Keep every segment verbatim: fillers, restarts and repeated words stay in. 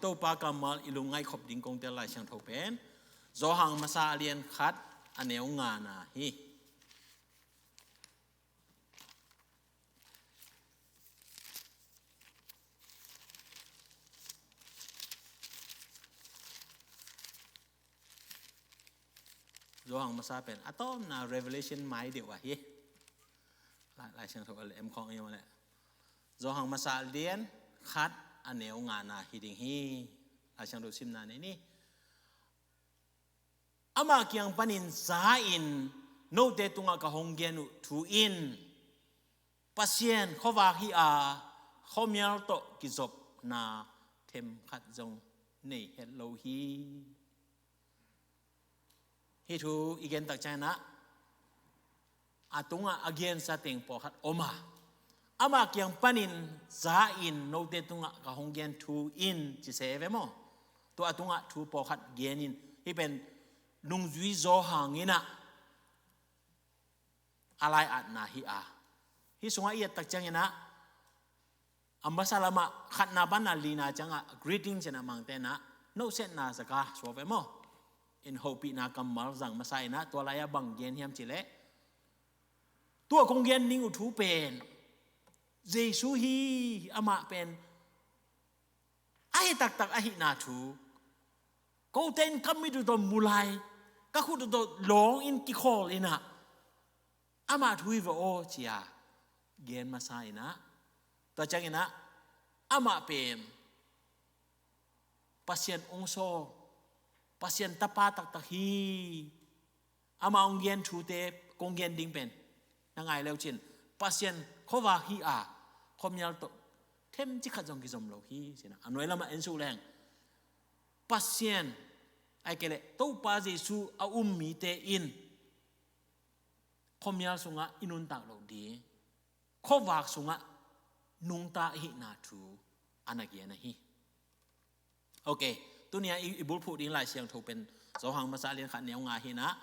Topa kammal i lungngaih khop ding kong tel Lai Siangtho pen Johan masa a lian khat a neu ngana hi. Johan masa pen a tawpna Revelation mai deuh ahi. Lai, Lai Siangtho a leh em khawng i mawh leh. Johan masa lian khat a neu ngana hi ding hi. Lai Siangtho simna nei ni. Ama kiang panin za in note tungah ka hong gen uh thu in Pasian khuavak hi a, khuamial tawh kizopna themkhat zong nei het lo hi. Hih thu i gen tak ciangin ah a tungah a gensa teng pawlkhat om a, ama kiang panin za in note tungah ka hong gen thu in ci se ve maw? Tua a tungah thu pawlkhat gen in, hih pen nungzui Johan in ah a lai-atna hi a, hih sungah i et tak ciangin ah a masa lamah khatna panna lina ciangah greeting ci-in ah Mangte in ah nohsetna zaka suak ve maw? In hopihna kammal zang masa in ah tua lai-ah bang gen hiam cih leh, tua kong gen ding uh thu pen Jesu hi, amah pen a hi taktak ahihna thu kote in ka mit uh tawh mu lai, ka khut uh tawh lawng in kikhawl in ah amah thu hi ve aw ci-a gen masa in ah, tua ciangin ah amah pen Pasian hong sawl, Pasian tapa taktak hi. Amah hong gen thute kong gen ding pen na ngai leu cin, Pasian khuavak hi a, khuamial tawh themcik khat zong kizom lo hi ci-in ah a nuai lamah en suk leng, Pasian, ahih kei leh Topa Jesu a um mite in khuamial sungah i nuntak loh ding, khuavak sungah nungta ahihna thu a na gen ahi. Ok, tuni-a i, i bulphuh ding Lai Siangtho pen Johan masa lian khat neu nga hi in ah,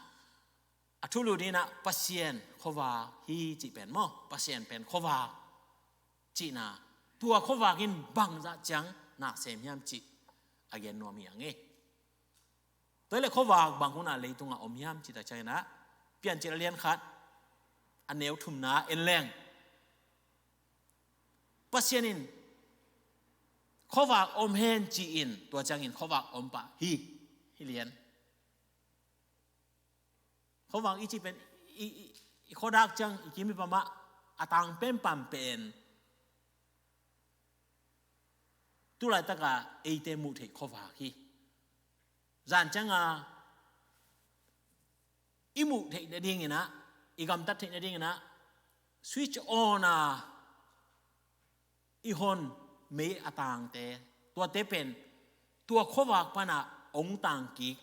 a thulu ding in ah Pasian khuavak hi cih pen maw, Pasian pen khuavak cihna, tua khuavak in bangzah ciang na sem hiam cih a gen nuam hi a ngei. Tua hi leh khuavak bang hun ah leitungah om hiam cih tak ciangin ah Piancil a lian khat a neu thumna en leng, Pasian in khuavak om hen ci-in tua ciangin khuavak om pah hi. Hi lian. Khuavak i cih pen i, i, i khuadak ciang i kim i pam ah a tang pen pam pen tu laitak a eite muh theih khuavak hi. Zan ciang a i muh theih nading in ah, i gamtat theih nading in ah switch on a i hon mei a tangte, tuate pen tua khuavak pan ah hong tang kik,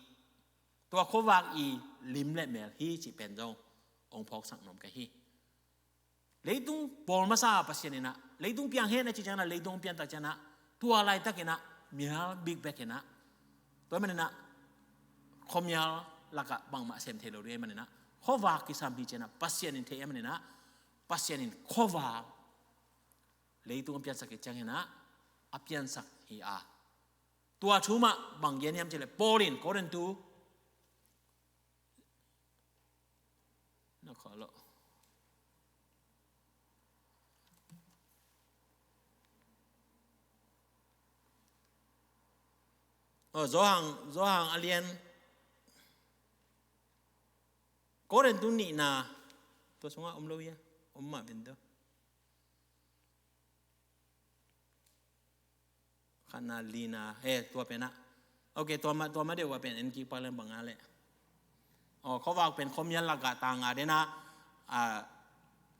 tua khuavak i lim le mel hi cih pen zong hong phawksak nuam ka hi. Leitung bawl masa Pasian in ah, leitung piang hen a cih ciangin ah, leitung pian tak ciangin ah, tua laitak in ah mial bik bek in ah, tua ahih manin ah khuamial lakah bangmah sem thei lo ding ahih manin ah, khuavak kisam hi ci-in ah Pasian in thei ahih manin ah, Pasian in khuavak leitung a piansak khit ciangin ah a piansak hi a, tua thu mah bang gen hiam cih leh Paul in Korintu na khaw lo. Oh, Johan, Johan a lian Korintu nihna, tua sungah om lo hia, om mah pen tua. Khatna, lina, eh, tua pen ah. Ok, tua ma, tua ma deuh ah pen en kik pak leng bang a leh. Oh, khuavak pen khuamial lakah tang a den ah, ah,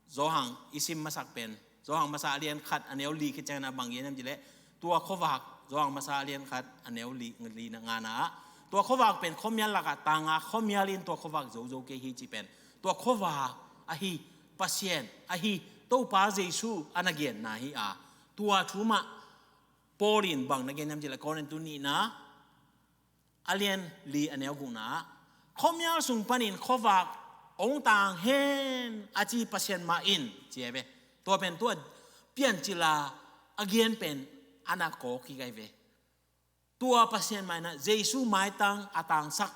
Johan i sim masak pen, Johan masa a lian khat a neu li khit ciangin ah bang gen hiam cih leh, tua khuavak, Johan masa a lian khat a neu li, li na nga na ah, tua khuavak pen khuamial lakah tang a, khuamial in tua khuavak zozo kei hi cih pen, tua khuavak ahi Pasian, ahi Topa Jesu a na genna hi a, tua thu mah Paul in bang na gen hiam cih leh Korintu nihna a lian li a neu gukna ah, khuamial sung panin khuavak hong tang hen a ci Pasian mah in ci a ve. Tua pen tua Piancil a a gen pen a na kawk kik a hi ve. Tua Pasian mai-ah Jesu maitang a tangsak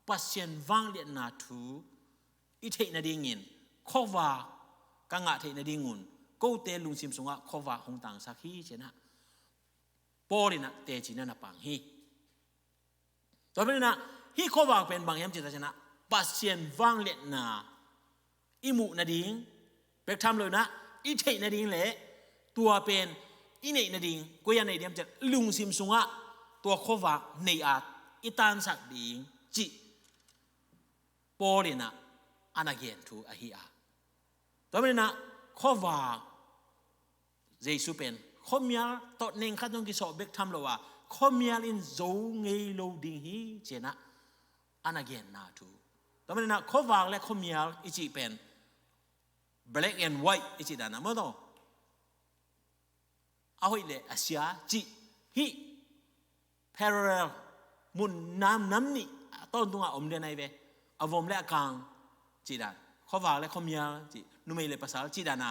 Pasian vangliatna thu i theih nadingin khuavak ka ngah theih nadingun kote lungsim sungah khuavak hong tangsak hi ci-in ah Paul in ah teci-in ah na pang hi. Tua pen in ah hih khuavak pen bang hiam cih tak ciangin ah Pasian vangliatna i muh nading, bek tham lo in ah i theih nading le tua pen i neih nading, koi ah neih diam cih lungsim sungah tua khuavak nei a i tansak ding cih Paul in ah a na gen thu ahi a. Tua pen in ah khuavak Jesu pen khuamial tawh neng khat zong kisawh bek tham lo a, khuamial in zo ngei lo ding hi ci-in ah a na genna thu. Tua pen in ah khuavak le khuamial i cih pen black and white i cih dan ah maw taw, a hoih le a sia cih hih parallel, mun nam, nam nih a tawntungah om lian ahi ve. A vom le a kang cih dan, khuavak le khuamial cih, numei le pasal cih dan a.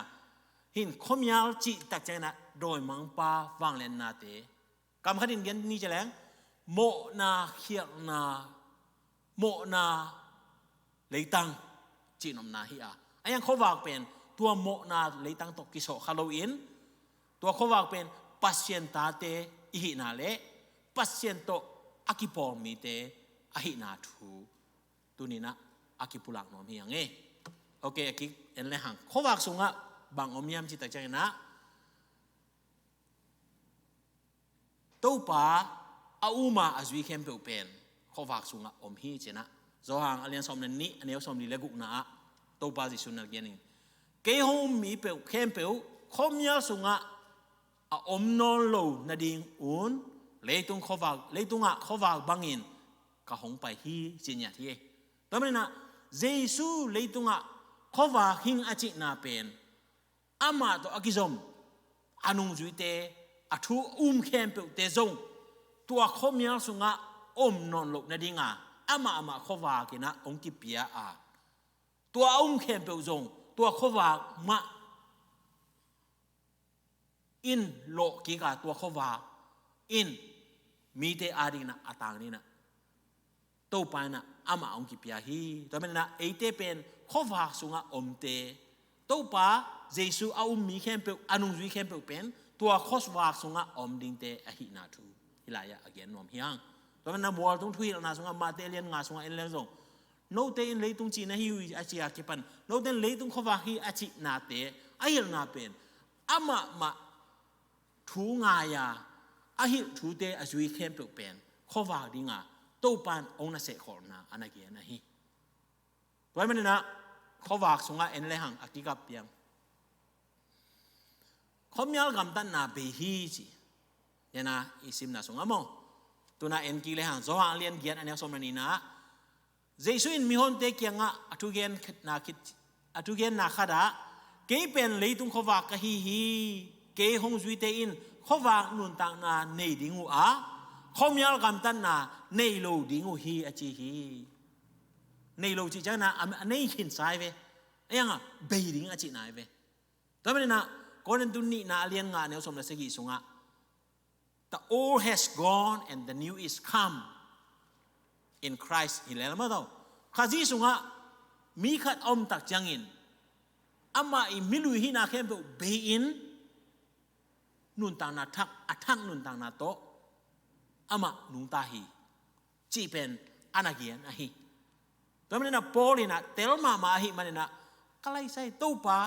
Hih khuamial cih tak ciangin ah dawimangpa vangliatnate, kam khat in gen ni ci leng, mawhna, khialhna, mawhna leitang cihnopna hi a. A hiang khuavak pen tua mawhna leitang tawh kisawh kha loin, tua khuavak pen Pasian tate i hihna le Pasian tawh a kipawl mite a hihna thu tuni-in ah a kipulak nuam hi hang e. Ok, a kik en le hang. Khuavak sungah bang om hiam cih tak ciangin ah Topa a um a a zui khempeuh pen khuavak sungah om hi ci-in ah Johan a lian sawm le nih, a neu sawmli le gukna ah Topa Jesu in na gen in, kei hong um mi peuh khempeuh khuamial sungah a om nawn lo nadingun leitung khuavak, leitungah khuavak bangin ka hong pai hi ci-in ngiat hi. Tua pen in ah Jesu leitungah khuavak hing a cihna pen amah tawh a kizom a nungzuite, a thu um khempeuhte zong tua khuamial sungah om nawn loh nadinga amah amah khuavak in ah hong kipia a, tua a um khempeuh zong tua khuavak mah in lawh kik a, tua khuavak in mite adingin ah a tang dingin ah Topa in ah amah hong kipia hi. Tua pen in ah eite pen khuavak sungah omte, Topa Jesu a um mi khempeuh, a nungzui khempeuh pen tua khuavak sungah om dingte ahihna thu hih lai-ah a gen nuam hi hang. Tua pen in ah Mualtung Thuhilhna sungah, Mate lian nga sungah en leng zong, note in leitung cih na hi uh hi a ci a kipan, note in leitung khuavak hi a cihnate a hilhna pen amah mah thu ngai a, a hilh thute a zui khempeuh pen khuavak dinga Topa in hong na sehkholhna a na gen ahi. Tua ahih manin ah khuavak sungah en le hang a kikap piang khuamial gamtatna bei hi ci. Tua in ah i simna sungah maw, tu-in ah en kik le hang, Johan a lian giat a neu sawm le nihna ah Jesu in mihonte kiangah a thugenna khit, a thugenna khatah, kei pen leitung khuavak ka hi hi. Kei hong zuite in khuavak nuntakna nei ding uh a, khuamial gamtatna nei lo ding uh hi a ci hi. Nei lo cih ciangin ah a nei khinsa hi ve. A hiangah bei ding a cihna hi ve. Tua ahih manin ah Korin tu nihna a lian nga a neu sawm le sagih sungah, "The old has gone and the new is come in Christ," hi lel maw taw. Khazih sungah mi khat a om tak ciangin amah i milui hihna khempeuh bei-in nuntakna thak, a thak nuntakna tawh amah nungta hi cih pen a na gen ahi. Tua manin ah Paul in ah tel mahmah ahih manin ah, ka laisai, Topa,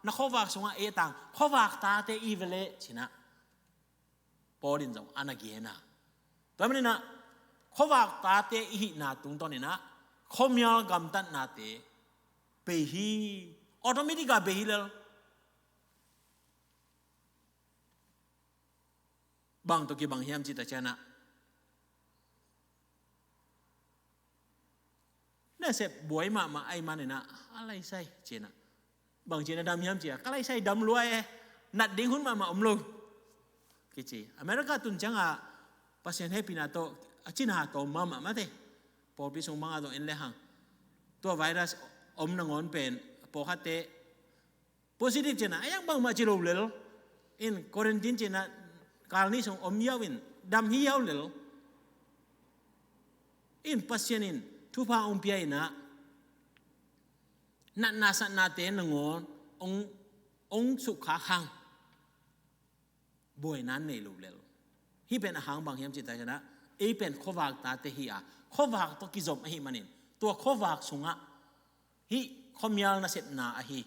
na khuavak sungah ei tang khuavak tate i hi ve leh ci-in ah Paul in zong a na gen a. Tua manin ah khuavak tate i hihna tungtawn in ah khuamial gamtatnate bei hi. Automatic a bei hi lel. Bang tawh kibang hiam cih tak ciangin ah, nasep buai mahmah ahih manin ah, a laisai ci-in ah, bang ci-in ah dam hiam cih ah, ka laisai dam lua e, nat ding hun mahmah om lo kici. America tun ciangah Pasian hehpihna tawh a cina tawm mahmah mate. Pawlpi sung bangah zong en le hang, tua virus om nangawn pen pawlkhatte positive ci-in ah, a hiang bangmah ci lo lel in, quarantine ci-in ah kal nih sung om ziau in, Dam hi yaulel in Pasian in thupha hong pia inah, natna satnate nangawn hong, hong sukkhak hang buaina nei lo lel. Hih pen a hang bang hiam cih tak ciangin ah, ei pen khuavak tate hi a, khuavak tawh kizom ahih manin, tua khuavak sungah hih khuamial nasepna ahi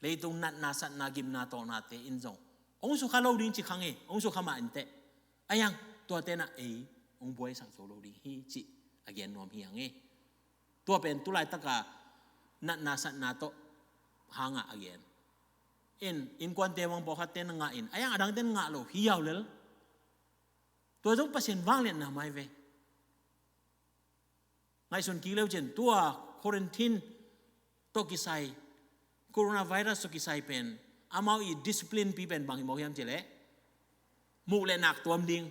leitung natna satna gimna tawlnate in zong hong sukha lo ding ci khang hi. Hong sukha mah inteh, a yang tuate nah ei hong buaisak zo lo ding hi cih a gen nuam hi hang hi. Tua pen tu laitaka natna satna tawh hangah a gen. In, innkuante bang pawlkhatte na ngah in, a yang adangte na ngah lo hi yaulel, tua zong Pasian vangliatna mai ve. Ngaihsun kik leu cin, tua quarantine tawh kisai, coronavirus tawh kisai pen, amau i discipline pi pen bang hi mawk hiam cih leh, muh le nak tuam ding.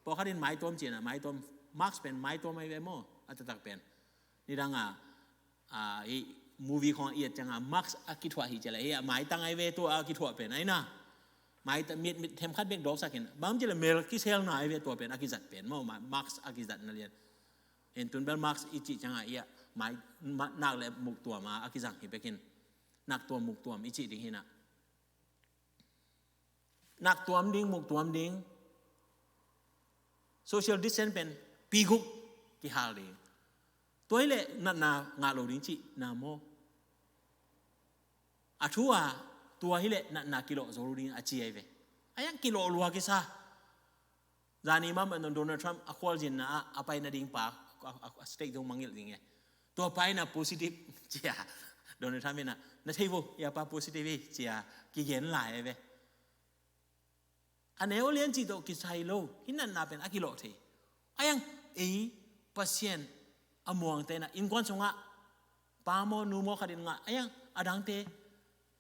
Pawlkhat in mai tuam cih nah, mai tuam, mask pen mai tuam ahi ve maw, a taktak pen. Nidang a, a, hih movie khawng i et ciangin mask a kithuah hi cih leh, hih a maitang ahi ve tua a kithuah pen, ahi na. Maitang, mit, mit themkhat bek dawksak in, bang cih leh mel kiselna ahi ve tua pen, a kizat pen maw, ma-, mask a kizatna lian. En tun bel mask i cih ciangin, ia, mai, ma-, nak le muk tuam a, a kizang hi bekin. Nak tuam, muk tuam i cih ding hi nah. Nak tuam ding, muk tuam ding. Social distance pen pi guk kihal ding. Tua hi leh natna ngah lo ding cihna maw. A thu a, tua hi leh natna kilawh zo lo ding a ci ahi ve. A yang kilawh lua kisa. Zani mah Donald Trump a khualzinna ah a pai nading pa, a, a, a state zong mangngilh ding e. Tua pa in a positive ci a, Donald Trump in a, na thei vo, hia pa positive hi ci a, kigen lai e ve. A neu a lian cih tawh kisai lo, hih natna pen a kilawh thei. A yang ei Pasian a muangte in a, innkuan sungah pa maw nu maw khat in ngah, a yang adangte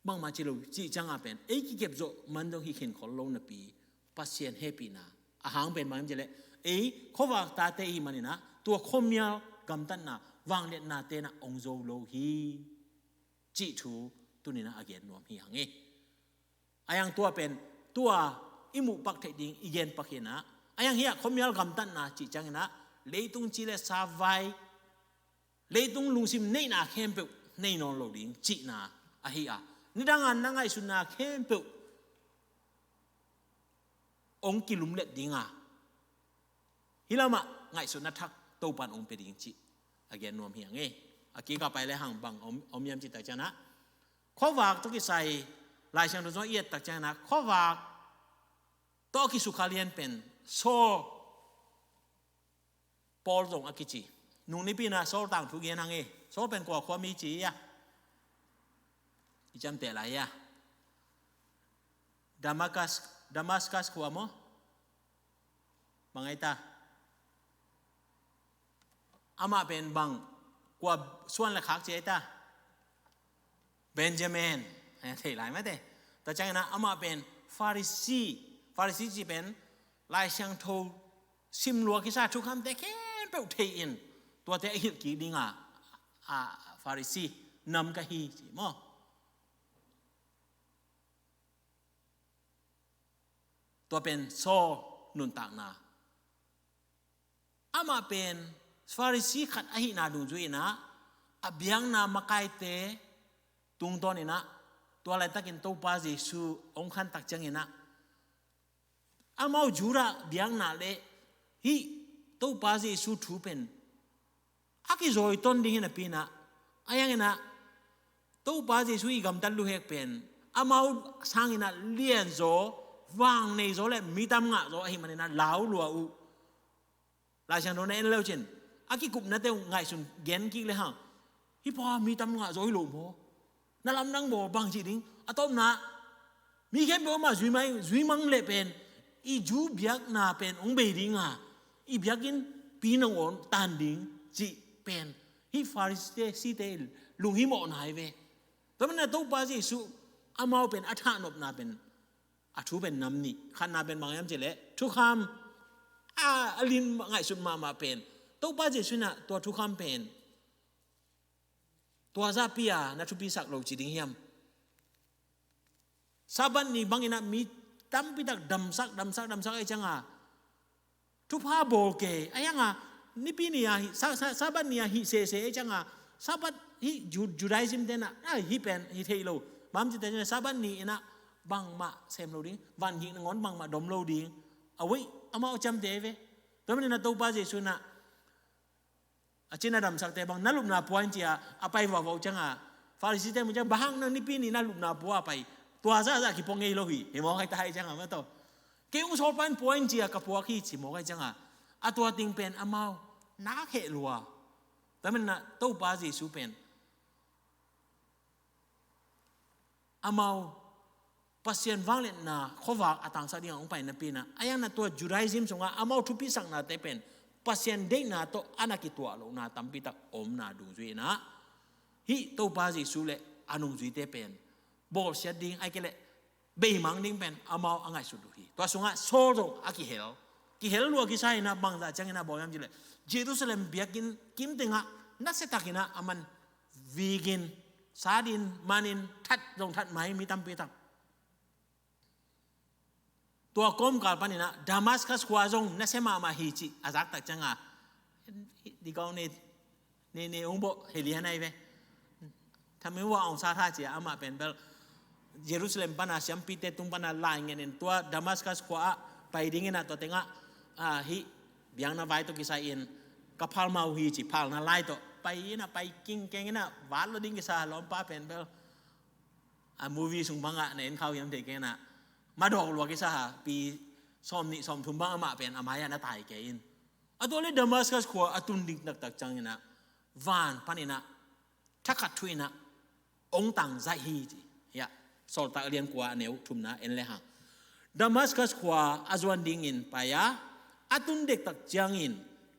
bangmah ci lo cih ciangin pen, ei kikep zawh man zong hi khin khol lo napi, Pasian hehpihna a hang pen bang hiam cih leh, ei khuavak tate i hih manin a, tua khuamial gamtatna, vangliatnate in a hong zo lo hi cih thu tuni in a gen nuam hi hang hi. A yang tua pen, tua i muh pak theih ding i gen pak hi nah, a yang hih a khuamial gamtatna cih ciangin a, leitung ci le sa vai, leitung lungsim neihna khempeuh nei nawn lo ding cihna ahi a, nidang a na ngaihsutna khempeuh hong kilumlet ding a, hih lamah ngaihsutna thak Topa'n hong pia ding cih a gen nuam hi hang hi. A kik a pai le hang bang om, om hiam cih tak ciangin a, khuavak tawh kisai, Lai Siangtho zong i et tak ciangin a, khuavak tawh kisukha lian pen Saul, Paul zong a kici. Nung nipi in a Saul tangthu gen hang hi. Saul pen kua khua mi ci hia? I ciamteh lai hia? Damascus, Damascus khua maw? Bang ahi ta? Amah pen bang, kua suan le khak ci ahi ta? Benjamin. Ai, thei lai mate. Tua ciangin a amah pen Pharisee. Pharisee ci pen Lai Siangtho sim lua kisa, thukhamte khempeuh thei in, tuate a hilh kik ding a, a, Pharisee nam ka hi ci maw. Tua pen Saul nuntakna. Amah pen Pharisee khat ahihna dungzui in a, a biakna makaite tungtawn in a, tua laitakin Topa Jesu hong khan tak ciangin a, amau Judah biakna le hih Topa Jesu thu pen a kizawiton ding hi napi in a, a yang in a, Topa Jesu i gamtat luhek pen amau sangin a lianzaw, vangneizaw le mi tam ngahzaw ahih manin a lau lua uh. Lai Siangtho na en leu cin, a kikupnate uh ngaihsun gen kik le hang, hih pa mi tam ngahzaw hi lo maw? Na lamdang bawl bang cih ding. A tawpna, mi khempeuh amah zui mai, zui mang leh pen, i Jew biakna pen hong bei ding a, i biakinn pi nangawn tan ding cih pen, hih Pharisee-te lunghimawhna hi ve. Tua manin a Topa Jesu amau pen a thahnopna pen, a thu pen nam nih, khatna pen bang hiam cih leh thukham. A, a lin ngaihsut mahmah pen, Topa Jesu in a tua thukham pen tua zahpi a na thupisak lo ci ding hiam? Sabbath ni bangin a mi tampi tak damsak, damsak, damsak ahih ciangin a, Thupha bawl kei, a hianga nipi ni-a hih, sa, sa, Sabbath ni-a hih sese, a hianga Sabbath hih Ju-, Judaism te na, a hih pen hih theih lo. Bang ci te na Sabbath ni ina bangmah sem lo ding, van hih nangawn bangmah dom lo ding. A wei, amau ciamte ve. Tua manin a Topa Jesu na, a cina damsakte bang na lupna pua in cia, a pai vavau cianga. Pharisee te mu ciang, bang hang na nipi ni na lupna pua a pai. Tua zahzah kipua ngei lo hi. Hi mawk ai ta hi cianga ma to. Kei ung sawlpa in pua in cia ka puak hi ci mawk ai cianga. A tua ting pen amau. Nak heh lua. Tua manin a Topa Jesu pen. Amau Pasian vangliatna khuavak a tangsak dingah hong pai napi ina, a hiangna tua Judaism sungah amau thupisaknate pen Pasian deihna tawh a na kituah lohna tampi tak omna dungzui ina, hih Topa Jesu le a nungzuite pen bawlsiat ding, ai kei leh beimang ding pen amau a ngaihsut uh hi. Tua sungah Saul zong a kihel, kihel lua kisa ina, bangzah ciangina bawl hiam cileh, Jerusalem biakinn kim tengah nasia takinah a man vikin, satin, manin, that zong that mai mi tampi tak. Tua kawmkal paninah Damascus khua zong nasia mahmah hi cih a zaktak cianga, dikau ne, ne, ne ung bawh helian ai ve. Thami hua ong sa tha cia amah pen bel Jerusalem pana siampite tung pana lai ngenin tua Damascus khua ah pai dinginah tua tengah, ah, hih biakna vai tawh kisai in ka phal mau hi ci phalna lai tawh pai inah pai kingkeng inah vat lo ding kisa lawmpa pen bel a movie sung bangah na en khau hiam thei kei inah madawk lua kisa ha pi sawm nih sawm thum bang amah pen a mai-ah na tai kei in. A tua le Damascus khua a tun ding taktak cianginah van paninah thakhat thu inah ong tang zaih hi ci. Hiah Sawltak lian kua a neu thumna en le hang. Damascus khua a zuan dingin pai-a a tun dektak ciangin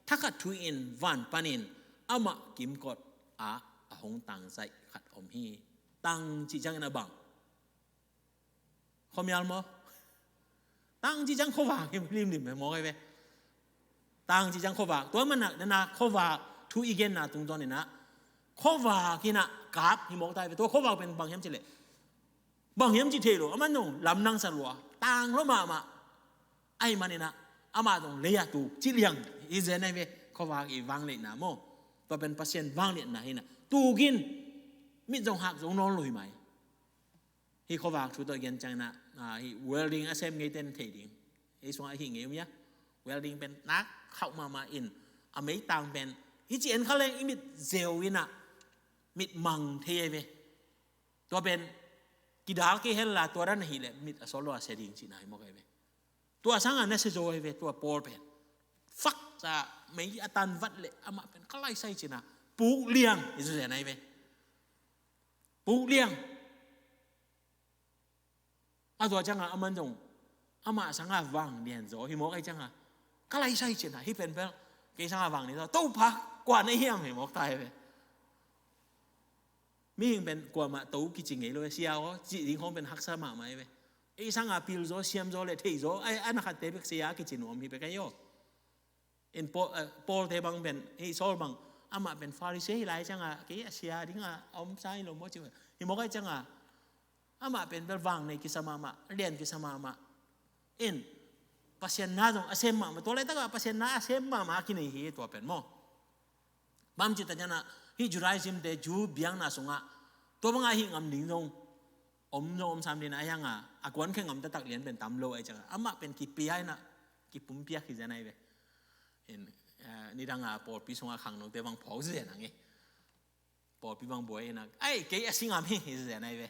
thakhat thu in van panin amah kimkot ah a hong tang zaih khat om hi. Tang cih ciangin a bang? Khuamial maw? Tang cih ciang khuavak hi limlim maw kai ve. Tang cih ciang khuavak. Tua manah nana khuavak thu i genna tungtawn inah khuavak inah kap hi mawk tai ve. Tua khuavak pen bang hiam cileh, bang hiam cih thei lo, a man zong lamnang sa lua, tang lo mahmah. Ai maninah amah zong lei-ah tuk cih liang hi zen ai ve. Khuavak i vangliatna maw? Tua pen Pasian vangliatna hinah tukin mit zong hak zong nawn lo hi mai. Hih khuavak thu tawh i gen cianginah, ah, hih welding a sem ngeite in thei ding. Ei sungah hih ngei um ia. Welding pen nak khauh mahmah in a meitang pen hih ci en kha leng i mit zeu inah mit mang thei ai ve. Tua pen kidal kei henla tua dan ahileh mit a sawt lo a sia ding cihna hi mawk ai ve. Tua sangah na sia zo ai ve tua Paul pen. Fak sa mei a tan vat leh amah pen ka laisai cina puk liang i zu zen ai ve. Puk liang. A tua cianga a man zong amah sanga vang lian zaw hi mawk ai cianga ka laisai cina hi pen bel kei sanga vang lian zaw Topa kua na hiam hi mawk tai ve. Mihing pen kuamah to kici ngei lo sia aw cih ding khawng pen haksa mahmah ai ve. Ei sanga pil zaw siam zaw le thei zaw ai a na khatte bek sia kici nuam hi pek ai aw. In Paul, eh, Paul te bang pen, hei Saul bang, amah pen Pharisee hi lai cianga kei a sia dinga a om sa hi lo maw ci hi mawk ai cianga amah pen bel vang nei kisa mahmah, lian kisa mahmah. In Pasian na zong a sem mahmah, tua laitakah Pasian na a sem mahmah a kinei hi tua pen maw? Bang ci ta cianah hih Judaism te Jew biakna sungah tua bangah hih ngam ding zong om zong om sam dina a hianga a kuan khe ngam taktak lian pen tam lo ai cianga amah pen kipia inah kipumpiak hi zen ai ve. In, eh, nidanga pawlpi sungah khangnote bang phawk zen ang e. Pawlpi bang buai inah ai kei a singam hi hi zen ai ve.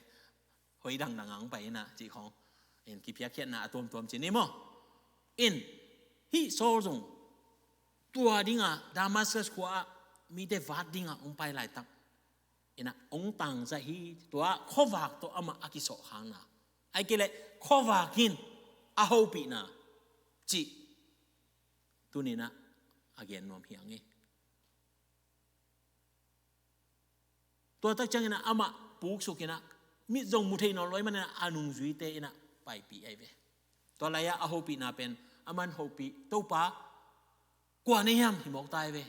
Hoi dangdang ang pai inah cih khawng. In kipiakkhiatna a tuamtuam cih ni maw? In hih Saul zong tua dinga Damascus khua ah mite vat dinga hong pai laitak inah hong tangzah hi. Tua khuavak tawh amah a kisawhkhakna ai kei leh khuavak in a hopihna cih tuninah a gen nuam hi ang e. Tua tak cianginah amah puksukinah mit zong mu thei nawn lo i maninah a nungzuite inah paipih ai ve. Tua lai-ah a hopihna pen a man hopih Topa kua na hiam hi mawk tai ve.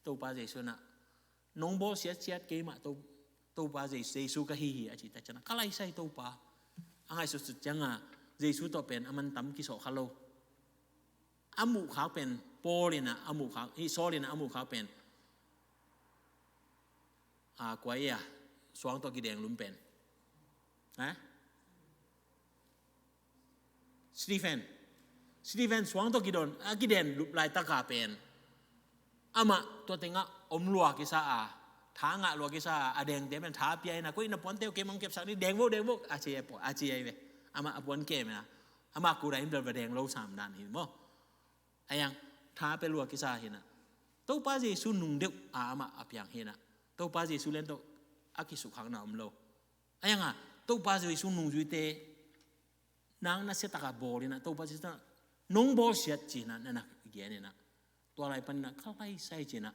Topa Jesu inah nong bawl siatsiat keimah To, Topa Jesu, Jesu ka hi hi a cih tak cianah ka laisai Topa. A ngaihsutsut cianga Jesu tawh pen a man tam kisawh kha lo. a muhkhak pen, Paul in ah a muhkhak, hih Saul in ah a muhkhak pen, a, kua hi a, suang tawh kideng lum pen, ha? Stephen. Stephen suang tawh kidon, a kiden lup laitaka pen, amah tua tengah om lua kisa a, tha ngah lua kisa a, a dengte pen tha pia in ah, koi na puante uh kei mah hong kepsak ni, deng vo, deng vo, a ci a, a ci a hi ve. Amah a puan kem in ah, amah kuda in bel va deng lo sam dan hi maw. A yang, tha pia lua kisa hi in ah, Topa Jesu nung deuh a amah a piang hi in ah, Topa Jesu lian tawh a kisukhakna om lo. A yang a, Topa Jesu nungzuite nang nasia taka bawl in ah, Topa Jesu nong bawlsiat ci in ah, na na gen in ah, tua lai pan in ah ka laisai ci in ah,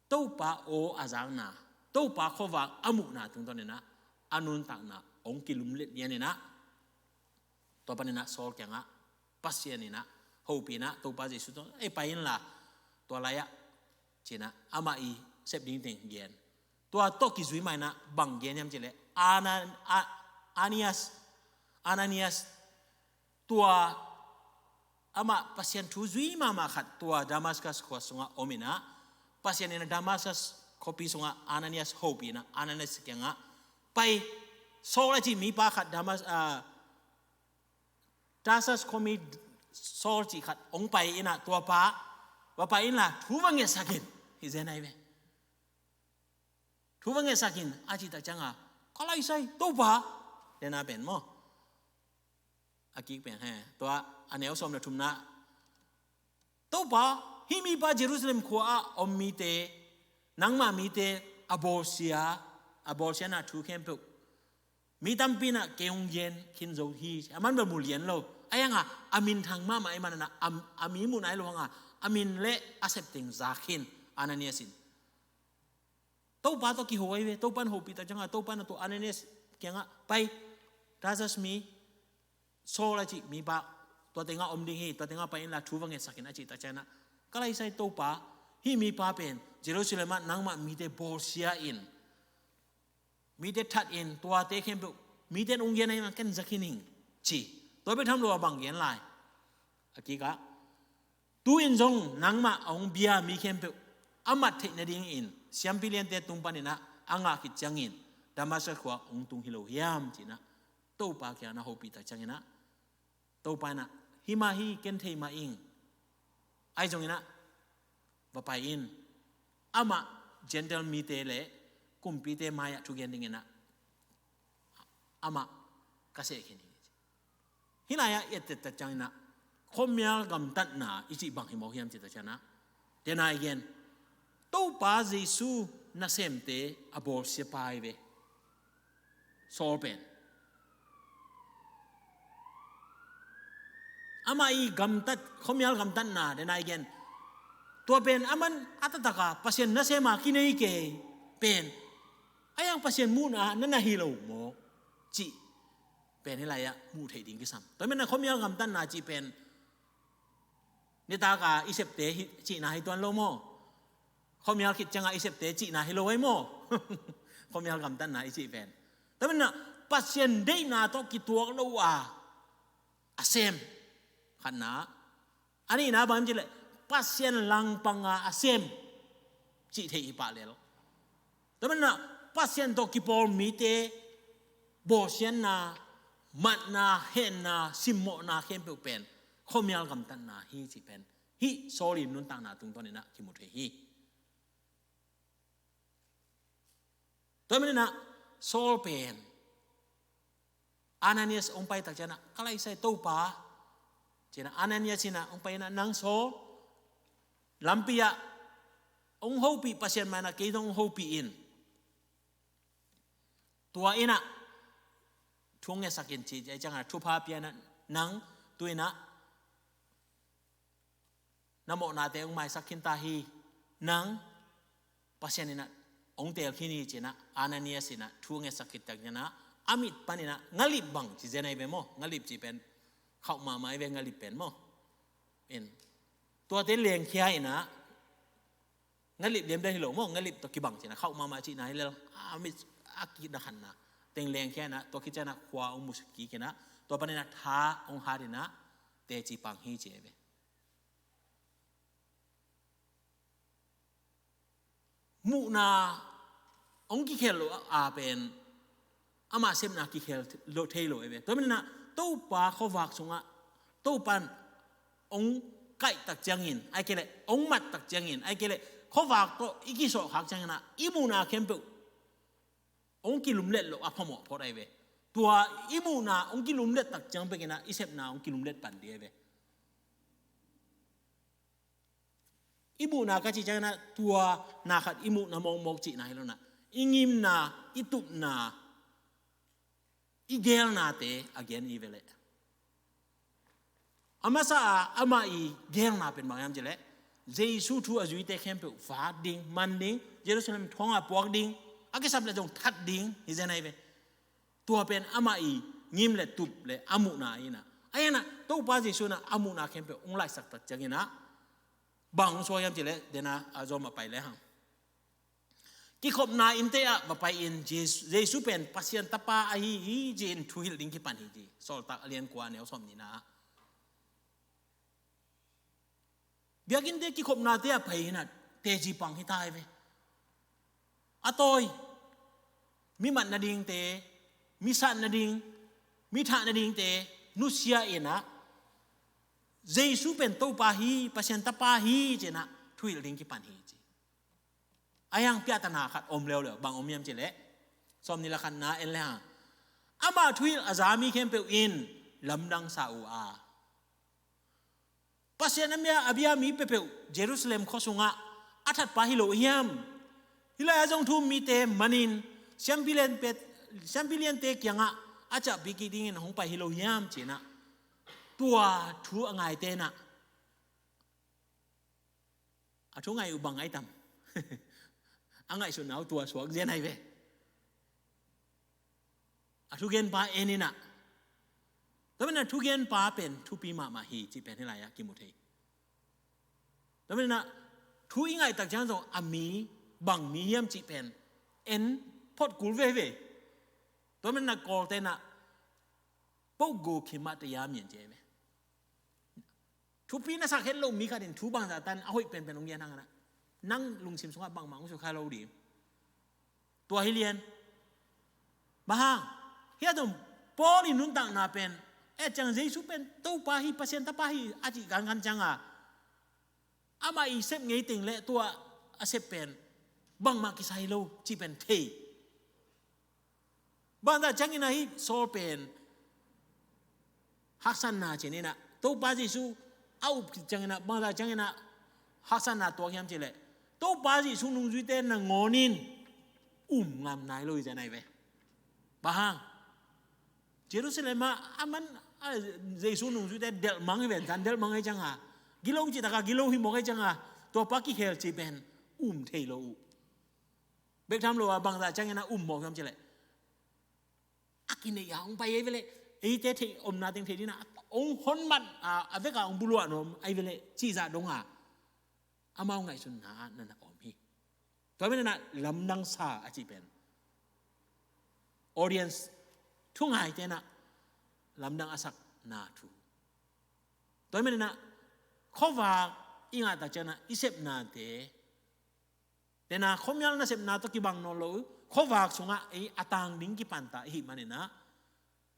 Topa aw a zakna, Topa khuavak a muhna tungtawn in ah, a nuntakna hong kilumlet lian in ah, tua pan in ah Saul kiangah Pasian in ah hopih in ah, Topa Jesu tawh, ei, pai inla, tua lai-ah ci in ah, amah i sep ding teng gen. Tua tawh kizui mah in ah bang gen hiam cih leh, Ana-, A-, Ananias, Ananias, tua amah Pasian thu zui mahmah khat tua Damascus khua sungah om in ah, Pasian in ah Damascus khuapi sungah Ananias hopih in ah, Ananias kiangah, pai, Saul a cih mipa khat Damas-, a, Tarsus khuami Saul cih khat hong pai in ah, tua pa, va pai inla thu va ngetsak in, hi zen ahi ve. Thu va ngetsak in a cih tak ciangah, ka laisai, Topa, dena pen maw. A kik pen he, tua a neu sawm le thumna, Topa, hih mipa Jerusalem khua ah om mite, nangmah mite a bawlsia, a bawlsiatna thu khempeuh mi tampi in ah kei hong gen khin zo hi. Aman bel mu lian lo. A yang a, a minthang mahmah ahih manin ah, a, a mi muh nai lo hang a, a min le a sep teng za khin, Ananias in. Topa tawh kiho ahi ve, Topa in hopih tak ciangah, Topa in tua Ananias kiangah, pai, Tarsus mi, Saul a cih mipa, tua tengah om ding hi, tua tengah pai inla thu va ngetsak in a cih tak ciangah, ka laisai Topa, hih mipa pen Jerusalem ah nangmah mite bawlsia in, mite that in, tuate khempeuh mite in hong gen ahih manin ken za khin ing, ci. Tua bek tham lo a bang gen lai. A kikah, tu-in zong nangmah a hong bia mi khempeuh a mat theih nadingin siampi liante tung panin ah a ngah khit ciangin Damascus khua hong tung hi lo hiam, ci in ah Topa kiangah na hopih tak ciangin ah, Topa in ah, hi mah hi, ken thei mah ing. Ahi zongin ah, va pai in. Amah Gentile mite le kumpite mai-ah thugen dingin ah, amah ka seh khin hi. Hih lai-ah i et tak ciangin ah, khuamial gamtatna i cih bang hi mawk hiam cih tak ciangin ah, dena i gen, Topa Jesu nasemte a bawlsia pa hi ve. Saul pen, amah i gamtat, khuamial gamtatna, dena i gen, tua pen aman a taktak a Pasian nasem a kinei kei pen, a yang Pasian muhna na na hi lo maw, cih pen hih lai-ah muh theih ding kisam. Tua manin ah khuamial gamtatna cih pen nitak a i septe hi, cihna hi tuan lo maw? Khuamial khit ciangah i septe cihna hi lo ahi maw? Khuamial gamtatna i cih pen, tua manin ah Pasian deihna tawh kituak lo a, a sem, khatna. A nihna bang hiam cih leh, Pasian langpang a a sem cih theih hi pah lel. Tua manin ah Pasian tawh kipawl mite bawlsiatna, matna, henna, simmawhna khempeuh pen khuamial gamtatna hi cih pen hih Saul i nuntakna tungtawn in ah kimu thei hi. Tua manin ah Saul pen Ananias hong pai tak ciangin ah, ka laisai Topa, ci-in ah Ananias in ah hong pai in ah, nang Saul, lampi ah hong hopih Pasian mah in ah kei zong hong hopih in. Tua in ah thu hong ngetsak in, ci ciangin ah thupha pia in ah, nang tu-in ah na mawhnate hong maisak khin ta hi, nang Pasian in ah hong teel khin hi, ci-in ah Ananias in ah thu ngetsak khit tak ciangin ah, a mit panin ah ngalip bang ci zen ahi ve maw, ngalip cih pen khauh mahmah ahi ve, ngalip pen maw. In, tuate lengkhia in ah, ngalip liam den hi lo maw, ngalip tawh kibang ci-in ah khauh mahmah cihna hi lel, a mit a kina khanna teng lengkhia in ah, tua khit ciangin ah khua hong mu kik in ah, tua panin ah tha hong hat in ah teci pang hi ci ahi ve. muhna hong kikhel lo a pen amah sepna kikhel lo thei lo e ve. Tua manin ah Topa khuavak sungah Topa in hong kaih tak ciangin, ahih kei leh hong mat tak ciangin, ahih kei leh khuavak tawh i kisawh khak ciangin ah i muhna khempeuh hong kilumlet loh a phamawh phot ahi ve. Tua i muhna hong kilumlet tak ciang bekin ah i sepna hong kilumlet pan ding ahi ve. I muhna ka cih ciangin ah tua na khat i muhna mawkmawk cihna hi lo in ah, i ngimna, i tupna, i geelnate a gen i ve leh. A masa a amah i geelna pen bang hiam cih leh, Jesu thu a zuite khempeuh vat ding, man ding, Jerusalem thong a puak ding, a kisap leh zong that ding hi zen ahi ve. Tua pen amah i ngim leh tup leh a muhna hi in ah. Ahi zongin ah Topa Jesu in ah a muhna khempeuh hong laisak tak ciangin ah bang hong suak hiam cih leh, den a, a zom a pai lehang, kikhopna innte ah va pai-in Jesu, Jesu pen Pasian Tapa ahi hi ci-in thuhilh ding kipan hi ci. Sawltak a lian kua, a neu sawmnihna ah. Biakinnte kikhopnate ah pai-in ah teci pang hi ta hi ve. A tawi, mi mat nadingte, mi sat nading, mi thah nadingte nusia in ah, Jesu pen Topa hi, Pasian Tapa hi ci-in ah thuhilh ding kipan hi ci. Ahi zongin piahtana khat om leuleu, bang om hiam cih leh, sawmnih leh khatna en lehang, amah thuhilh a za mi khempeuh in lamdang sa uh a, Pasian a bia, a bia mi peuhpeuh Jerusalem khua sungah a thatpa hi lo hiam? Hih lai-ah zong thu-um mite manin siampi lianpe, siampi liante kiangah a ciahpih kik dingin hong pai hi lo hiam ci-in ah, tua thu a ngaite in ah a thu ngai uh bang ngai tam? A ngaihsutna uh tua suak zen ahi ve. A thugenpa en in ah, tua manin ah thugenpa pen thupi mahmah hi cih pen hih lai-ah kimu thei. Tua manin ah thu i ngaih tak ciang zong a mi bang mi hiam cih pen en phot kul veve. Tua manin ah Kawlte in ah, "Pawh go khimah tayam yen," ci ahi ve. Thupi na sak het lo mi khat in thu bangzah tan a hoih penpen hong gen hang in ah, nang lungsim sungah bangmah hong sukha lo ding. Tua hi lian. Bang hang, hiah zong Paul in nuntakna pen, et ciang Jesu pen Topa hi, Pasian Tapa hi a cih kankan ciang a, amah i sep ngei teng leh tua a sep pen bangmah kisai lo cih pen thei. Bangzah ciangin ah hih Saul pen haksatna ci-in ah, Topa Jesu a up khit ciangin ah, bangzah ciangin ah haksatna tuak hiam cih leh, Topa Jesu nungzuite nangawn in um ngam nai lo hi zen ahi ve. Bang hang, Jerusalem ah a man, a, Jesu nungzuite delh mang hi ve, zan delh mang hi ciang a, gilo cih tak a gilo hi mawk hi ciang a, tua pa kikhel cih pen um thei lo uh. Bek tham lo a bangzah ciangin ah um mawk hiam cih leh, a kineih a hong pai ahi ve leh, eite theih omna teng theih dingin ah hong honmat a, a vek a hong buluah nuam ahi ve leh cih zah dong a, amau ngaihsutna ah na na om hi. Tua manin ah lamdang sa a cih pen audience, thu ngaite in ah lamdang a sakna thu. Tua manin ah khuavak i ngah tak ciang ah i sepnate, tena khuamial nasepna tawh kibang nawn lo, khuavak sungah ei a tang ding kipanta i hih manin ah,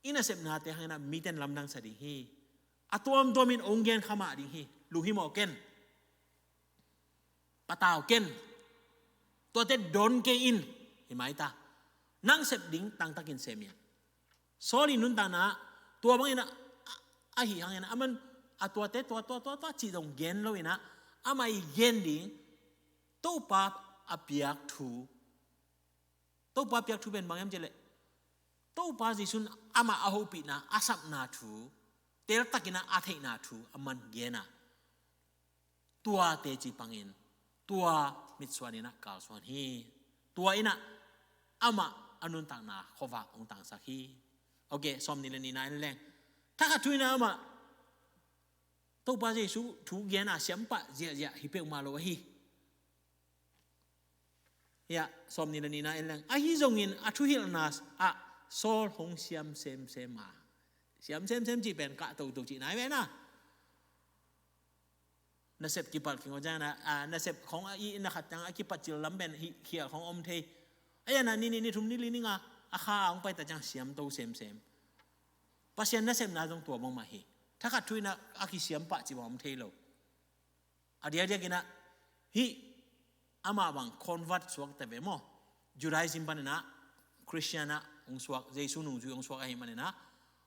i nasepnate hangin ah mite in lamdang sa ding hi. A tuamtuamin hong gen kha mah ding hi. Lunghimawh ken, patau ken, tuate don kei in, hi mai ta. Nang sep ding tangtakin sem in. Saul i nuntakna ah tua bangin ah, a, ahih hangin ah, aman a tuate tua, tua, tua, tua cih zong gen lo in ah, amah i gen ding, Topa a piak thu. Topa piak thu pen bang hiam cih leh, Topa Jesu in amah a hopihna, a sapna thu, teltakin ah a theihna thu aman gen a, tua teci pangin, tua mitsuan in ah kalsuan hi. Tua in ah amah a nuntakna khuavak hong tangsak hi. Ok, sawmnih leh nihna en leng. Thakhat thu in ah amah Topa Jesu thu gen a siampah ziahziah hi peuhmah lo ahi. Hiah, sawmnih leh nihna en leng. Ahi zongin a thuhilhna ah Saul hong siam semsem a. Siam semsem cih pen kah toto cihna hi ve na. Nasep kipalh kingawh ciangin ah, nasep khong a i na khat ciang a kipacil lam pen hih khial khong om thei. Ahi zongin ah ni nih ni thum ni li ni nga a kha a hong pai ta ciang siamto semsem. Pasian nasepna zong tua bangmah hi. Thakhat thu in ah a kisiam pah cih bang om thei lo. A diakdiakin ah hih amah bang convert suak ta ve maw? Judaism panin ah Christian ah hong suak, Jesu nungzui hong suak ahih manin ah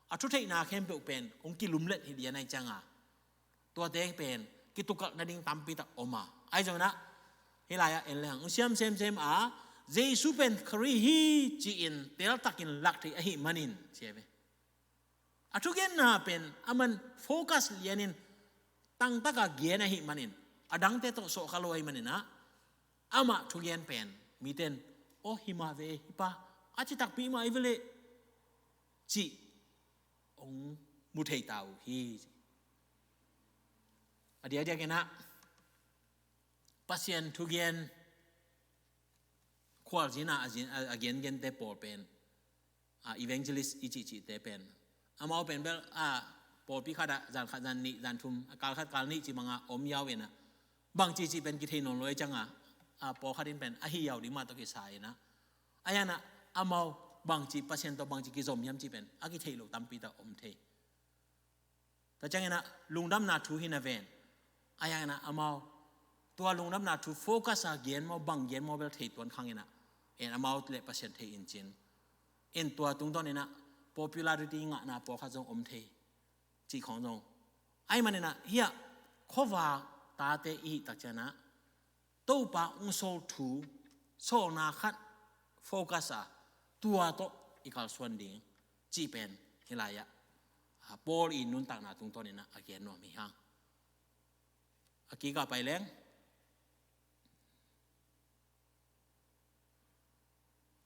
a thutheihna khempeuh pen hong kilumlet hi lian ahih ciangin ah tuate pen kitukalh nading tampi tak om a. Ahi zongin ah hih lai-ah en lehang hong siam semsem a, Jesu pen Khrih hi ci-in teltakin lak thei ahih manin ci a ve. A thugenna pen aman focus lianin tangtaka gen ahih manin, a dangte tawh sawhkha lo ahih manin ah amah thugen pen mite in, "Aw, hi mah ve, hi pa, a ci takpi mah hi ve leh," cih hong mu thei ta uh hi. A diakdiakin ah Pasian thugen khualzin a, a zin, a, a gengente pawl pen, a, evangelist i cihcihte pen, amau pen bel, a, pawlpi khatah zan khat zan nih zan thum, a, kal khat kal nih cih bangah om yau in ah, bang cihcih pen kithei nawn lo ahih ciangin ah, a, pawlkhat in pen a hi yau ding mah tawh kisa in ah, ahi zongin ah amau bangci Pasian tawh bangci kizom hiam cih pen a kitheih loh tampi tak om thei. Tua ciangin ah lungdamna thu hi napi in, ahi zongin ah amau tua lungdamna thu focus a gen maw, bang gen maw bel thei tuan khang in ah, en amau le Pasian thei in cin, en tua tungtawn in ah popularity ngahna pawlkhat zong om thei cih khong zong. Ahih manin ah hih ah khuavak tate i hih tak ciangin ah Topa hong sawl thu, sawlna khat focus a, tua tawh i kalsuan ding cih pen hih lai-ah, a, Paul i nuntakna tungtawn in ah a gen nuam hi hang. A kikah pai leng,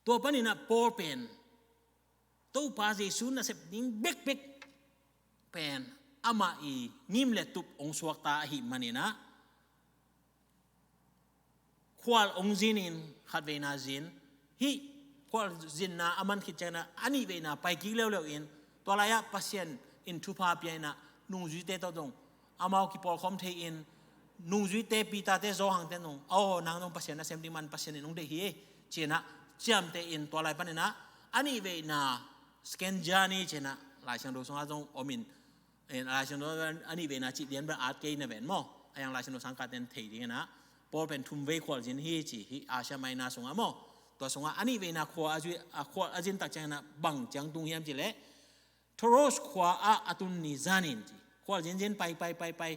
tua panin ah Paul pen Topa Jesu nasep ding bekbek pen amah i ngim le tup hong suakta ahih manin ah, khual hong zinin, khatveina zin, hih khual zinna a man khit ciangin ah a nihveina pai kik leuleu in, tua lai-ah Pasian in thupha pia in ah nungzuite tawh zong amau kipawlkhawm thei in, nungzuite Peter-te Johan-te zong, "Aw, nang zong Pasian nasem ding man Pasian in hong deih hi," ci-in ah ciamteh in, tua lai panin ah a nihveina second journey ci-in ah Lai Siangtho sungah zong om in, en, Lai Siangtho a nihveina cih lian bel at kei na ven maw? Ahi zongin Lai Siangtho sangkahte in thei ding in ah, Paul pen thumvei khualzin hi ci hi, Asia Minor sungah maw? Tua sungah a nihveina khual a zui, a khual a zin tak ciangin ah bang ciang tung hiam cih leh, Troas khua ah a tun ni zanin ci. Khualzinzin pai, pai, pai, pai.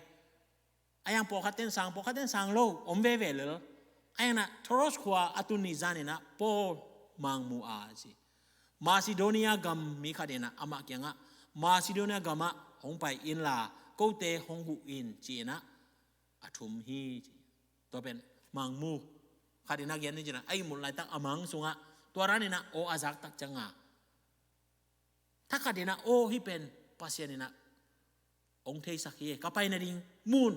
Ahi zongin pawlkhatte in sang, pawlkhatte in sang lo, om veve lel. Ahi zongin ah Troas khua a tun ni zanin ah Paul Mangmu a ci. Macedonia gam mi khat in ah amah kiangah, "Macedonia gamah hong pai inla, kote hong huh in," ci-in ah a thum hi ci. Tua pen Mangmu khat in ah gen ni ci-in ah, a ihmut laitak a mang sungah tua ranin ah aw a zak tak ciangin ah, thakhat in ah, "Aw, hih pen Pasian in ah hong theisak hi, ka pai nading mun,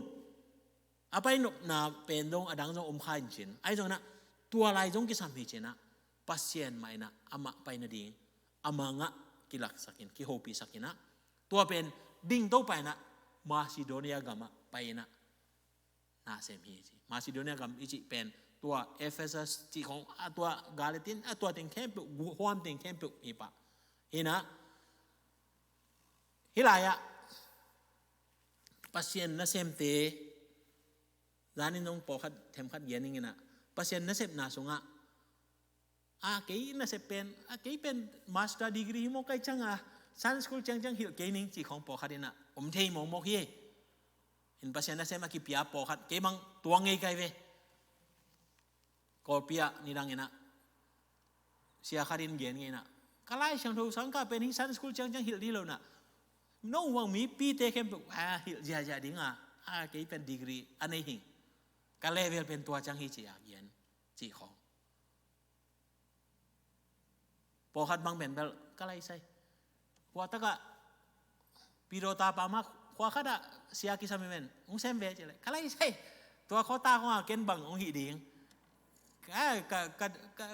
a pai nopna pen zong a dang zong om kha in cin, ahi zongin ah tua lai zong kisam hi," ci-in ah Pasian mah in ah amah pai nading a mangah kilaksak in, kihopihsak in ah, tua pen ding Topa in ah Macedonia gamah pai in ah na sem hi ci. Macedonia gam i cih pen tua Ephesus cih khong, a, tua Galatia, a, tua teng khempeuh, gu-, huam teng khempeuh hi pah. Hi in ah, hih lai-ah Pasian nasemte, zanin zong pawlkhat themkhat gen ning in ah, Pasian nasepna sungah, "A, kei nasep pen, a, kei pen master degree hi mawk ka hih ciangin, Sunday school ciangciang hilh kei ning," cih khong pawlkhat in ah om thei mawkmawk hi. In Pasian nasem a kipia pawlkhat, kei bang tua ngei ka hi ve. Kawlpi ah nidang in ah sia khat in gen ngei in ah, "Ka Lai Siangtho sangkah pen hih Sunday school ciangciang hilh ding hi lo in ah, no bang mipite khempeuh, a, hilh ziahziah ding a, a, kei pen degree a nei hing. Ka level pen tua ciang hi," ci a gen, cih khong. Pawlkhat bang pen bel, "Ka lai sai. Khua takah, Pidawta pa mah khua khatah sia kisam hi ven, hong sem ve," ci leh, "Ka lai sai. Tua khuata khong ah ken bang hong hih ding. Ka, ka, ka, ka,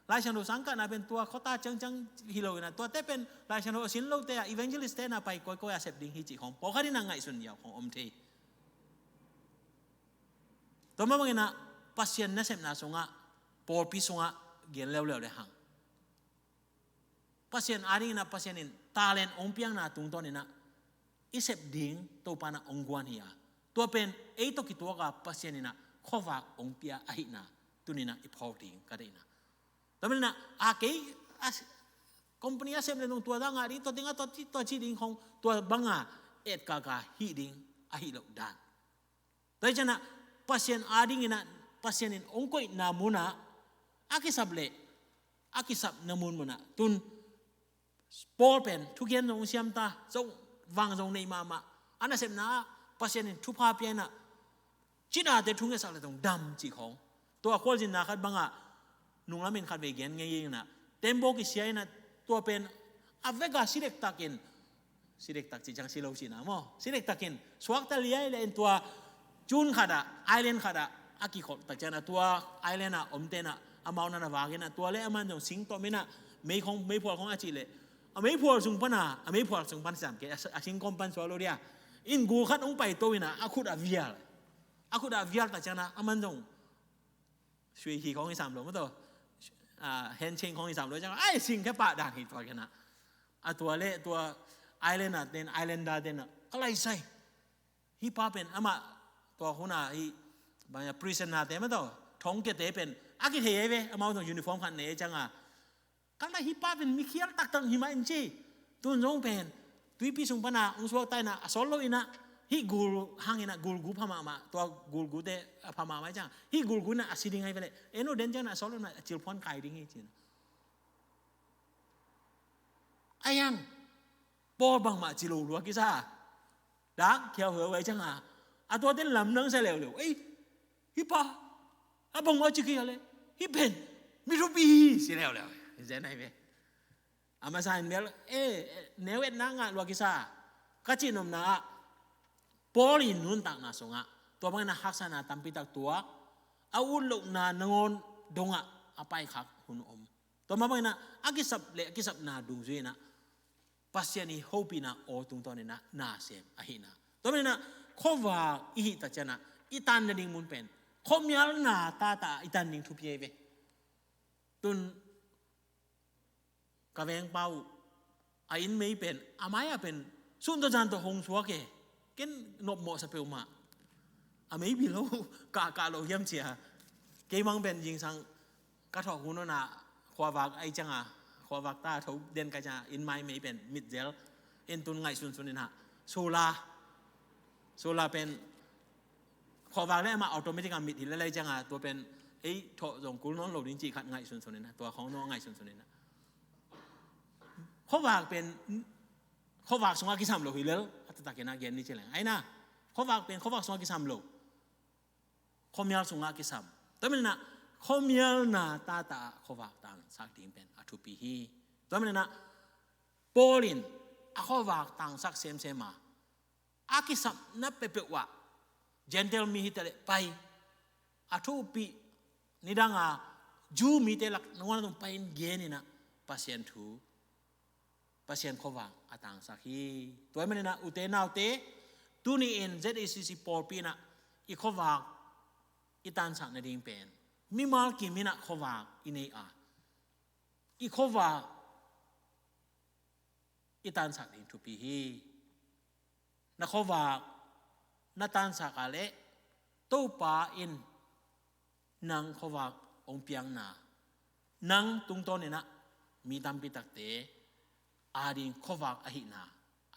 Lai Siangtho sangkahna pen tua khuata ciangciang hi lo in ah, tuate pen Lai Siangtho a sin lote ah, evangelist-te na pai kawikawi a sep ding hi," cih khong pawlkhat in ah ngaihsun ziau khong om thei. Tua mah bangin ah Pasian nasepna sungah, pawlpi sungah gen leuleu le hang, Pasian adingin ah Pasian in talent hong piakna tungtawnin ah i sep ding Topa in ah hong guan hi a, tua pen ei tawh kituak a Pasian in ah khuavak hong pia ahihna tuni-in ah i phawk ding ka deihna. Tua manin ah, a kei a company a sem le nung tua dang a ding, tua ding a tua ci, tua ci ding khong, tua banga etkaka hih ding ahi loh dan. Tua hi ciangin ah Pasian adingin ah, Pasian in hong koihna munah a kisap leh a kisapna munmunah tun Paul pen thugen zong siam ta, zong vang zong nei mahmah, a nasepna ah Pasian in thupha pia in ah, cinate thu ngetsak le zong dam cih khong. Tua khualzinna khat bangah nunglamin khat vei gen ngei in ah, tembaw kisia in ah, tua pen a veka si dektakin, si dektak cih ciang si lo cihna maw, si dektakin suakta liai le in tua cun khatah, island khatah a kikholh tak ciangin ah, tua island ah omte in ah amau na na vak in ah, tua le aman zong sing tom in ah, mei khong, meiphual khong a cih leh, a meiphual sung pana, a meiphual sung pan siam kei, a, a singkawm pan suak lo dia, in gul khat hong paito in ah, a khut a vial, a khut a vial tak ciangin ah aman zong sui hi khong hi sam lo maw taw, a, hencheng khong hi sam lo ciang, ai, sing khe pah dang hi tua kei in ah. A tua le tua island ah ten, islander ten ah, ka lai sai, hih pa pen amah tua hun a hih bang a prisoner te maw taw, thongkiate pen a kithei ei ve, amau zong uniform khat nei ei ciang a, ka lai hih pa pen mikhial taktak hi mah in ci. Tun zong pen tuipi sung pana hong suakta in ah, a sawt lo in ah, hih gul hang in ah, gulgu pha mahmah, tua gulgute a pha mahmah ciang, hih gulgu in ah a si ding ahi ve leh, en uh, den ciang in ah a sawt lo in ah a cilphuan kai ding hi ci in ah. A hiang, Paul bangmah ci lo lua kisa. Dak khiau heu ai ciang a, a tuate lamdang sia leuleu. Ei, hih pa, a bangmah ci kei a leh, hih pen mi thupi hi ci leuleu. Zen ai ve. A masa in bel, eh, neu etna ngah lua kisa. Ka cih nopna ah, Paul in nuntakna sungah tua bangin a haksatna tampi tak tuak, a utlohna nangawn dongah a paikhak hun om. Tua mah bangin ah a kisap le a kisapna dungzui in ah Pasian i hopihna aw tungtawn in ah na sem ahihna. Tua manin ah khuavak i hih tak ciangin ah i tan nading mun pen khuamialna tata i tan ding thupi ahi ve. Tun ka vengpa uh a inn mei pen, a mai ah pen sun tawh zan tawh hong suak e. Ken nopmawh sa peuhmah. A mei bil lo, kah kah lo hiam cia. Kei mang pen zingsang ka thawk hun on ah khuavak ai ciang a, khuavak ta tho den kai ciang a, inn mai mei pen mit zel. In tun ngaihsunsun in ah, solar, solar pen khuavak le amah automatic a mit hi lel ai ciang a, tua pen ei thawh zong kul nawn lo ding cih khat ngaihsunsun in ah, tua khong naw ngaihsunsun in ah. Khuavak pen khuavak sungah kisam lo hi lel, a taktak in ah gen ni ci leng. Ai na, khuavak pen khuavak sungah kisam lo, khuamial sungah kisam. Tua manin ah khuamialna tata ah khuavak tangsak ding pen a thupi hi. Tua manin ah Paul in a khuavak tangsak semsem a, a kisapna peuhpeuh ah, Gentile mi hi ta leh pai, a thu upih, nidang a Jew mite lak nangawn a zong pai in gen in ah Pasian thu, Pasian khuavak a tangsak hi. Tua manin ah ute naute, tuni in Z A C C pawlpi in ah i khuavak i tansak nading pen mimal kim in ah khuavak i nei a, i khuavak i tansak ding thupi hi. Na khuavak na tansak a leh Topa in nang khuavak hong piakna, nang tungtawn in ah mi tampi takte ading khuavak ahihna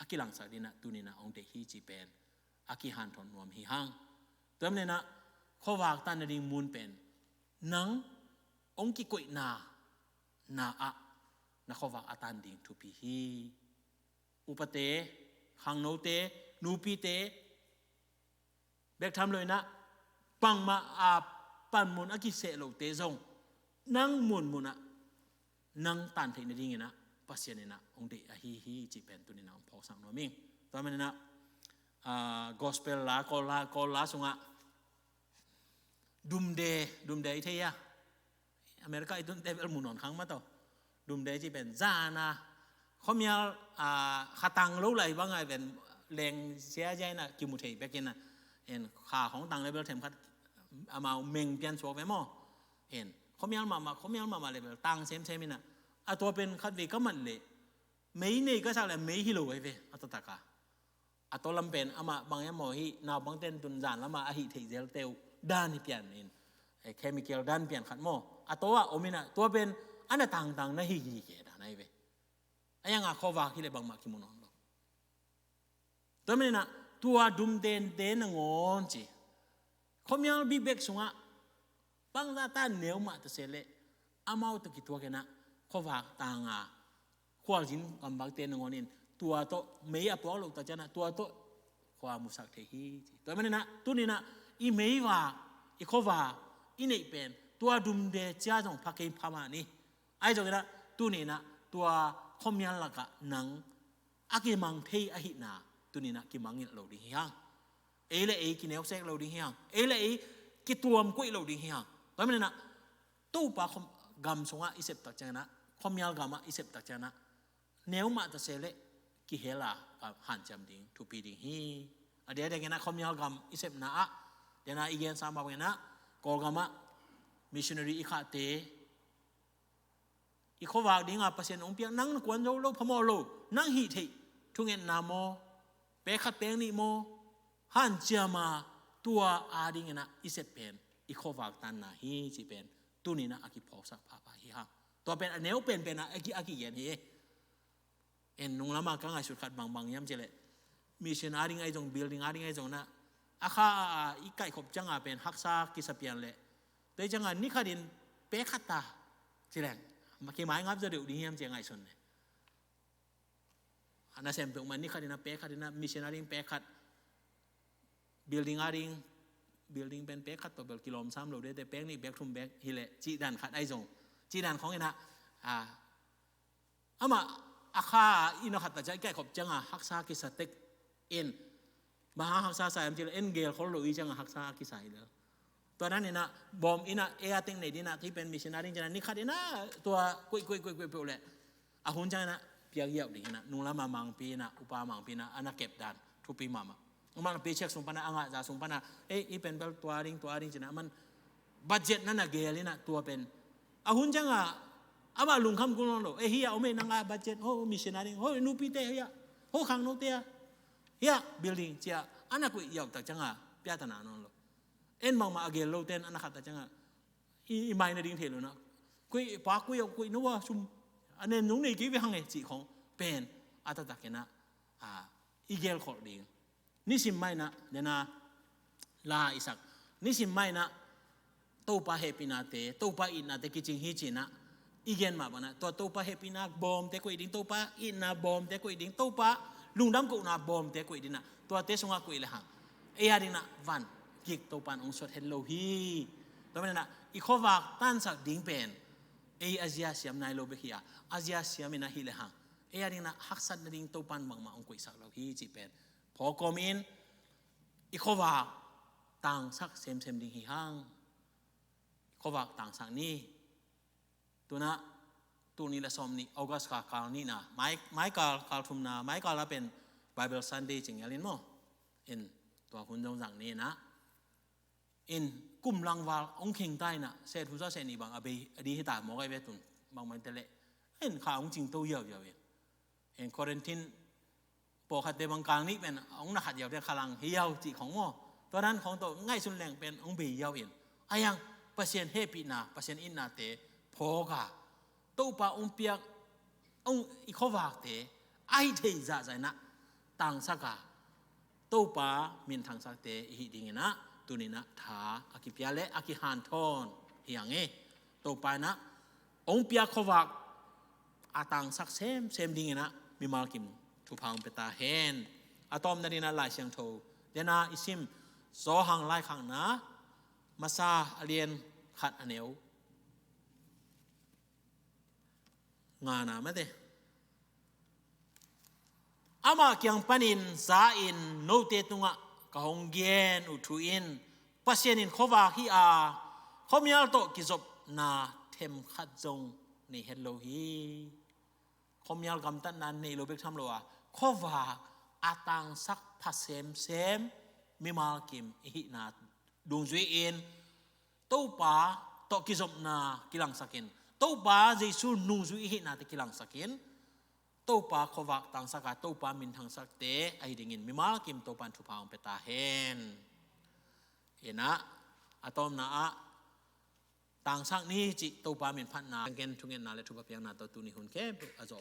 a kilangsak ding in ah tuni in ah hong deih hi cih pen a kihanthawn nuam hi hang. Tua manin ah khuavak tan nading mun pen nang hong kikoihna na ah na khuavak a tan ding thupi hi. Upate, khangnote, nupite, bek tham lo in ah bangmah a panmun a kiseh lote zong nang munmun ah nang tan theih nading in ah Pasian in ah hong deih ahi hi cih pen tuni in ah hong phawksak nuam ing. Tua manin ah, ah, gospel la, Kawl la, Kawl la sungah Dumde, Dumde i thei a. America i tunte bel mu nawn khang mah tawh. Dumde cih pen zan a, khuamial, a, kha tang lo lai bang a pen leng sia zia in ah kimu thei bek in ah. En kha khong tang le bel themkhat amau meng pian suak ve maw. Hen, khuamial mahmah, khuamial mahmah le bel tang semsem inah. A tua pen khat vei ka mat leh mei nei ka sak leh mei hi lo ahi ve, a taktak a. A tawlam pen amah bang hiam maw, hih naupangten tun zan lama a hih theih zelte uh dan hi pian in, eh, chemical dan pian khat maw, a taw ah om inah, tua pen a na tangtang na hihih kei dan ahi ve. A ianga khuavak hileh bangmah kimu nawn lo. Tua maninah tua dumtente nangawn ci, khuamial bikbek sungah bangzah ta neu mah ta se leh amau tawh kituak inah khuavak tanga khualzin gamvakte nangawn in tua tawh mei a puak loh tak cianah tua tawh khua musak thei hi ci. Tua maninah tuninah i meivak, i khuavak i neih pen tua dumte cia zong pha kei pha mah ni. Ahi zonginah tuninah tua khuamial lakah nang a kimang thei ahihna tuninah kimangngilh lo ding hi hang. Ei le ei kineusek lo ding hi hang. Ei le ei kituamkuih lo ding hi hang. Tua maninah Topa gam sungah i sep tak cianginah, khuamial gamah i sep tak cianginah neu mah ta se leh kihel a hanciam ding thupi ding hi. A diakdiakinah khuamial gam i sepna ah, dena i gensa mah banginah Kawlgamah missionary i khahte, i khuavak dinga Pasian hong piak, nang na kuan zo lo phamawh lo, nang hih theih thungetna maw, pek khat pek nih maw, hanciama tua adinginah i sep pen i khuavak tanna hi cih pen tuninah a kiphawksak phapha hi hang. Tua pen a neu penpenah a ki, a kigen hi. En, nunglama ka ngaihsut khat bangbang hiam cileh, mission ading ahi zong, building ading ahi zong nah, a kha a, a i kaihkhop cianga pen haksa kisa pian leh, tua i cianga nikhatin pek khat ta cileng, kimai ngap zaw deuh ding hiam cia ngaihsun leh. A nasem peuh mah nikhatin a pek khatin a mission ading pek khat, building ading, building pen pek khat tawh bel kilawm sam lo dete, pek nih pek thum pek hileh cih dan khat ahi zong, cih dan khawng inah, a, amah a kha inn a khat ta ciah i kaihkhop cianga haksa kisa tek in, bang hang haksa sa hiam cileh, en gelkhol lo i cianga haksa a kisa hi lel. Tua dan inah bawm inah ei a tek nei dinah, hih pen mission ading cianah nikhat inah tua kuih kuih kuih kuih peuh leh a hun cianginah piak hiauh ding inah, nunglama mangpi inah, upa mangpi inah a na kep dan thupi mahmah. Amah na paycheck sung pana, a ngahza sung pana, ei, i pen bel tua ding, tua ding cinah, aman budget na na gel inah tua pen. A hun cianga amah lungkham kul nawn lo. Ei, hia om ei, nang a budget, ho missionary, ho nupite hia, ho khangnote a, hia building cia a na kuih hiauh tak cianga piatana nawn lo. En bangmah a gel lote in a na khat tak cianga i, i mai na ding thei lo na. Kuih pa, kuih a, kuih no a sum a nen nung nei kei ve hang e cih khong pen a taktak inah, a, i gelkholh ding. Nisim mah inah, dena la i sak, nisim mah inah Topa hehpihnate, Topa itnate kicing hi cinah, i gen mah banah tua Topa hehpihna bawmte koih ding, Topa itna bawmte koih ding, Topa lungdam kohna bawmte koih dinah, tuate sungah koih lehang ei a dinah van gik Topa in hong suat het lo hi. Tua maninah i khuavak tansak ding pen ei a zia siam nai lo bek hi a, a zia siam inah hi lehang ei a dinah haksat nading Topa in bangmah hong koihsak lo hi cih pen phawk kawmin i khuavak tangsak semsem ding hi hang. I khuavak tangsak ni. Tunah tul nih le sawm nih August kha kal nihna, mai, mai kal, kal thumna, mai kal a pen Bible Sunday ci ngial in maw. In tua hun zong zang ni inah, in kum langval hong kheng ta inah, set hun sa set nih bang a bei a di hi ta mawk ahi ve tun. Bangmah in te leh in kha hong cingto hiauhiau in, in quarantine pawlkhatte bang kal nih pen hong na khat hiau te khalang hi hiau cih khong maw. Tua dan khong tawh ngaihsun leng pen hong bei hiau in, a hiang Pasian hehpihna, Pasian itnate phawk a, Topa hong piak, hong i khuavakte a hih theih zahzah inah tangsak a, Topa minthang sakte i hih dinginah tuninah tha a kipia le a kihanthawn hi hang e. Topa inah hong piak khuavak a tangsak semsem dinginah mimal kim thupha hong pia ta hen. A tawpna dinah Lai Siangtho dena i sim Johan laikhakna masa a lian khat a neu ngana mate. Amah kiang panin za-in note tungah ka hong gen uh thu in, Pasian in khuavak hi a, khuamial tawh kizopna themkhat zong nei het lo hi. Khuamial gamtatna nei lo bek tham lo a, khuavak a tangsak pha semsem mimal kim i hihna dungzui in Topa tawh kizopna kilangsakin, Topa Jesu nungzui i hihnate kilangsakin, Topa khuavak tangsak a Topa minthangsak te ahi dingin mimal kim Topa in thupha hong pia ta hen. Ina, a tawpna ah tangsak ni cih Topa minphatna, gen thungetna le thupha piakna tawh tuni hun khempeuh a zawh